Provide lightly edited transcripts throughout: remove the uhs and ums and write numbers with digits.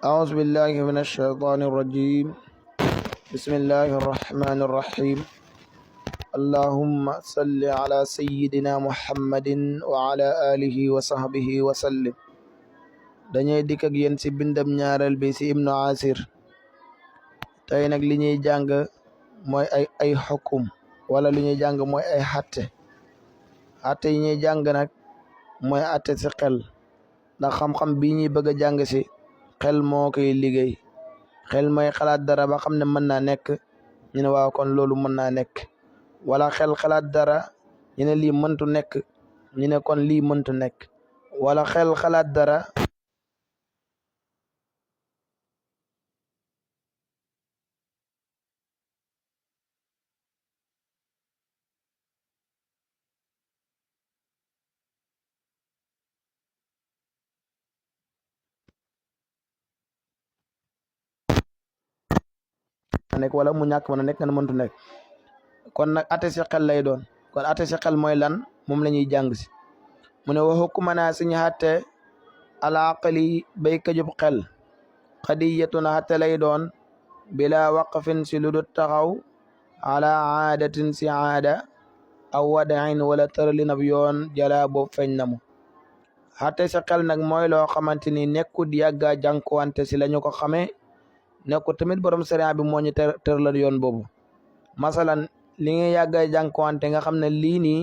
أعوذ بالله من الشيطان الرجيم. بسم الله الرحمن الرحيم. اللهم صل على سيدنا محمد وعلى آله وصحبه وسلم. dañuy dikk ak yéen ci bindam ñaareel bi ci Ibnu Asir. tey nag li ñuy jàng mooy ay xukum wala li ñuy jàng mooy ay xatte yi ñuy jàng nag mooy atte ci xel, ndax xam-xam bii ñuy bëgg a jàng ci xel moo koy liggéey. xel mooy xalaat dara ba xam ne mën naa nekk ñu ne waaw kon loolu mën naa nekk, wala xel xalaat dara ñu ne lii mëntu nekk ñu ne kon lii mëntu nekk, wala xel xalaat dara nekk wala mu ñàkk mën a nekk nga ne mëntu nekk. kon nag atte si xel lay doon. kon atte si xel mooy lan, moom la ñuy jàng si. mu ne waxu kumanaa suñu xatte alaqali bay këjub xel xadiyatuna xatte lay doon bila waqfin si lu dut taxaw ala aadatin si aada aw wadain wala tëralin ab yoon jala boobu feeñ na mu. xatte si xel nag mooy loo xamante ni nekkut yàgga jànkuwante si la ñu ko xamee, nekkut tamit borom sariya bi moo ñu tëralal yoon boobu. masalan li nga yàgga jànkuwante nga xam ne lii nii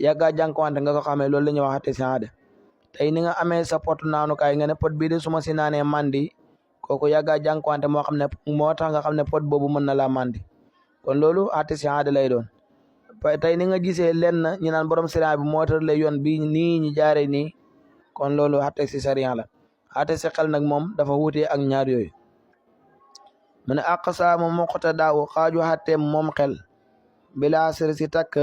yàgga jànkuwante nga ko xamee, loolu la ñuy wax xatte si aada. tey ni nga amee sa pot naanukaay nga ne pot bii de suma si naanee mandi, kooku yàgga jànkuwante moo xam ne moo tax nga xam ne pot boobu mën na laa mandi, kon loolu xatte si aada lay doon. tey ni nga gisee lenn ñu naan borom sariya bi moo tërale yoon bi nii ñu jaare nii, kon loolu xatte si sariya la. xatte si xel nag moom dafa wuutee ak ñaar yooyu. mu ne aqsaamu muqtadaaw xaaju xatteem moom xel bilaa sir si takk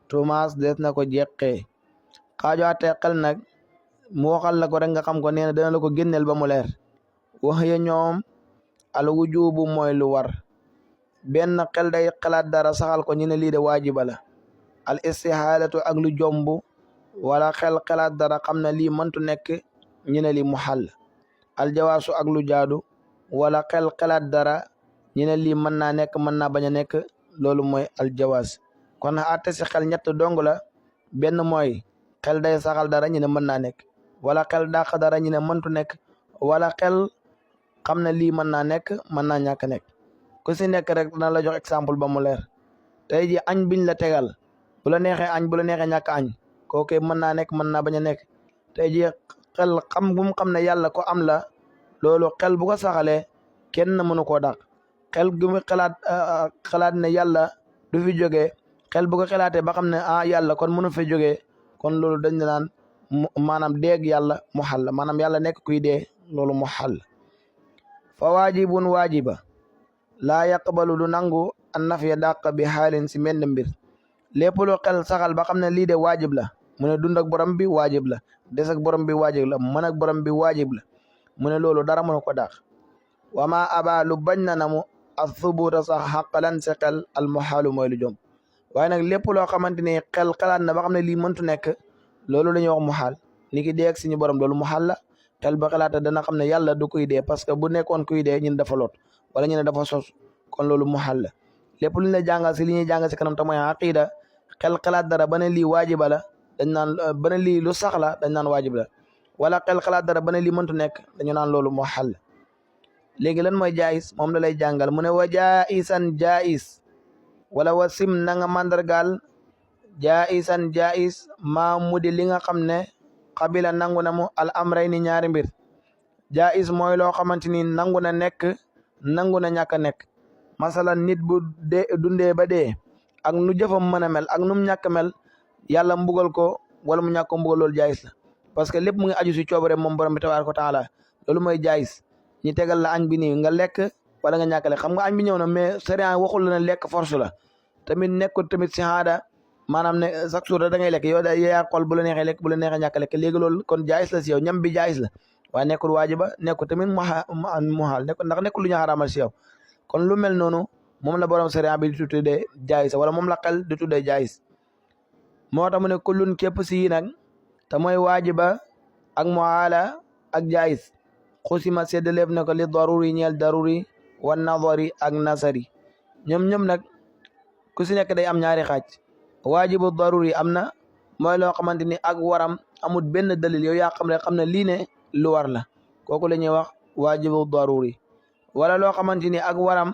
tumaas des na ko jeqee. xaaju xattee xel nag mu waxal la ko rek nga xam ko, nee na dana la ko génneel ba mu leer. wax ya ñoom al wujubu mooy lu war. benn xel day xalaat dara saxal ko ñu ne lii de waajiba la. al istihaalatu ak lu jomb, wala xel xalaat dara xam ne lii mëntu nekk ñu ne lii muhal. al jawaasu ak lu jaadu, wala xel xalaat dara ñu ne lii mën naa nekk mën naa bañ a nekk, loolu mooy al jawaas. kon àtte si xel ñett dong la. benn mooy xel day saxal dara ñu ne mën naa nekk, wala xel dàq dara ñu ne mëntu nekk, wala xel xam ne lii mën naa nekk mën naa ñàkk nekk. ku si nekk rek dana la jox exemple ba mu leer. tey ji añ biñ la tegal, bu la neexee añ bu la neexee ñàkk añ, kooku mën naa nekk mën naa bañ a nekk. tey ji xel xam bu mu xam ne yàlla ko am la, loolu xel bu ko saxalee kenn mënu koo dàq. xel gu mu xalaat ne yàlla du fi jógee, xel bu ko xalaatee ba xam ne yàlla kon mënu fi jógee, kon loolu dañ naan maanaam deeg yàlla mu xal, maanaam yàlla nekk kuy dee, loolu mu xal. fa waajibun waajiba laa yaqbalu du nangu an nafya dàq bi xaalin si menn mbir. lépp lu xel saxal ba xam ne lii de waajib la, mu ne dund ak borom bi waajib la, des ak borom bi waajib la, mën ak borom bi waajib la, mu ne loolu dara mënu ko dàq. wama aba lu bañ na namu a thubuta sax xaqalan si xel al muxaalu mooy lu jom. waaye nag lépp loo xamante ni xel xalaat na ba xam ne lii mëntu nekk, loolu la ñuy wax muxaal. ni ki dee ak suñu borom loolu muxaal la. xel ba xalaata dana xam ne yàlla du kuy dee, parce que bu nekkoon kuy dee ñun dafa lot wala ñu ne dafa sos, kon loolu muxaal la. lépp lu ñu la jàngal si li ñuy jàngal si kanam te mooy aqida, xel xalaat dara ba ne lii waajiba la dañ naan, ba ne lii lu sax la dañ naan waajib la, wala xel xalaat dara ba ne lii mëntu nekk dañu naan loolu muxaal la. léegi lan mooy jaayis, moom la lay jàngal. mu ne wa jaisan jaais, wala wa sim na nga mandargaal jaisan jais maa mudi li nga xam ne xabila nangu na mu al amray ni ñaari mbir. jais mooy loo xamante ni nangu na nekk nangu na ñàkk a nekk. masalan nit bu dee dundee ba dee ak nu jëfam mën a mel ak num ñàkk mel, yàlla mbugal ko wala mu ñàkk ko mbugal, loolu jaayis la, parce que lépp mu ngi aju si coobare moom borom bi tabaaraka wa taala. loolu mooy jaayis. ñi tegal la añ bi nii nga lekk wala nga ñàkk lekk, xam nga añ bi ñëw na mais sariya waxul la ne lekk force la. tamit nekkul tamit si aada, maanaam ne chaque jour da ngay lekk yow daal yaa xool bu la neexee lekk bu la neexee ñàkk lekk. léegi loolu kon jaayis la si yow, ñam bi jaayis la, waaye nekkul waajiba, nekkul tamit muhaal, ndax nekkul lu ñu xaraamal si yow. kon lu mel noonu moom la borom sariya bi di tuddee jaayis, wala moom la xel di tuddee jaayis. moo tax mu ne kullun képp si yi nag te mooy waajiba ak muhaala ak jaayis xusima séddaleef na ko li daruri ñeel daruri wa nadari ak nasari ñoom nag ku si nekk day am ñaari xaaj waajibu daruri am na mooy loo xamante ni ak waram amul benn dalil yow yaa xam rek xam ne lii ne lu war la kooku la ñuy wax waajibu daruri wala loo xamante ni ak waram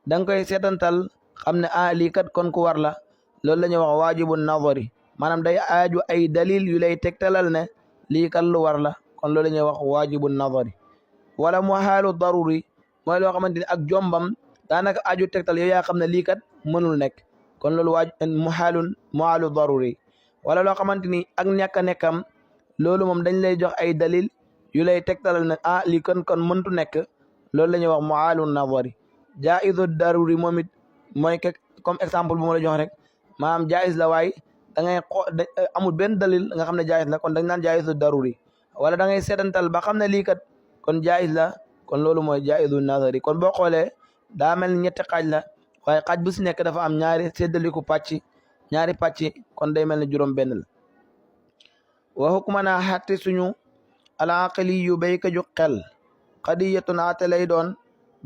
da nga koy seetantal xam ne lii kat kon ku war la loolu la ñuy wax waajibu nadari maanaam day aaju ay dalil yu lay tegtalal ne lii kat lu war la kon loolu la ñuy wax waajibu nadari wala muhaalu daruri mooy loo xamante ni ak jombam daanaka aaju tegtal yow yaa xam ne lii kat mënul nekk kon loolu muhaalu daruri wala loo xamante ni ak ñàkk a nekkam loolu moom dañ lay jox ay dalil yu lay tegtalal ne lii kon mëntu nekk loolu la ñuy wax muhaalu nadari jaizu daruri moom it mooy comme exemple bu ma la jox rek maanaam jaiz la waay da ngay amul benn dalil nga xam ne jaiz la kon dañ naan jaizu daruri wala da ngay seetantal ba xam ne lii kat kon jaiz la kon loolu mooy jaizu nadari kon boo xoolee daa mel ni ñetti xaaj la waaye xaaj bu si nekk dafa am ñaari séddaliku ñaari pàcc kon day mel ni juróom benn la wa hukmana xatti suñu alaqili yu béy ka ju xel qadiyatun ate lay doon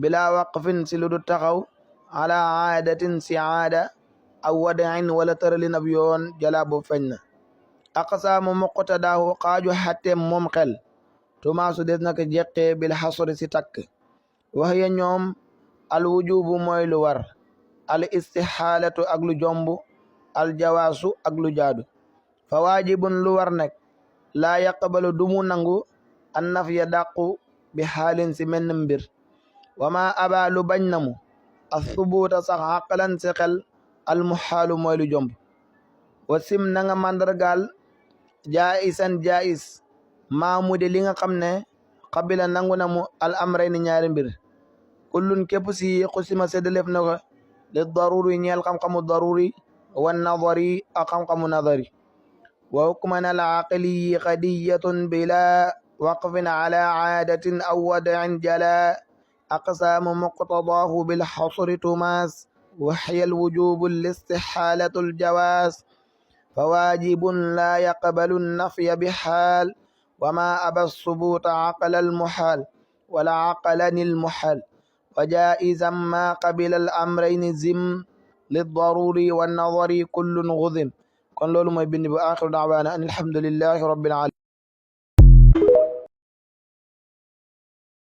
bila waqfin si lu du taxaw ala aadatin si aada aw wadain wala tëralin ab yoon jalaa bu feñ na aqsaamu muqtadaahu xaaju xatteem moom xel tumaasu des naka jeqee bil xasri si takk waxya ñoom al wujubu mooy lu war al istixaalatu ak lu jomb al jawaasu ak lu jaadu fa waajibun lu war nekk laa yaqbalu dumu nangu an nafya dàqu bi xaalin si menn mbir wama aba lu bañ namu a subuuta sax xaqalan si xel al muxaalu mooy lu jomb wa sim na nga màndargaal jaisan jais maamu de li nga xam ne xabila nangu na mu al amrayni ñaari mbir kullun képp si xusima séddaleef na ko li daruri ñeel xam-xamu daruri wa nadari ak xam-xamu nadari wa hukman al aqli qadiyatun bila waqfin ala aadatin aw wad'in jala aqsaamu muqtadaahu bil xasri tumaas وهي الوجوب الاستحالة الجواز فواجب لا يقبل النفي بحال وما أبى الثبوت عقل المحال ولا عقلن المحال وجائزا ما قبل الأمرين زم للضروري والنظري كل غذم kon loolu mooy bind bu aaxiru da'waana an alhamdulillahi rabbil alamin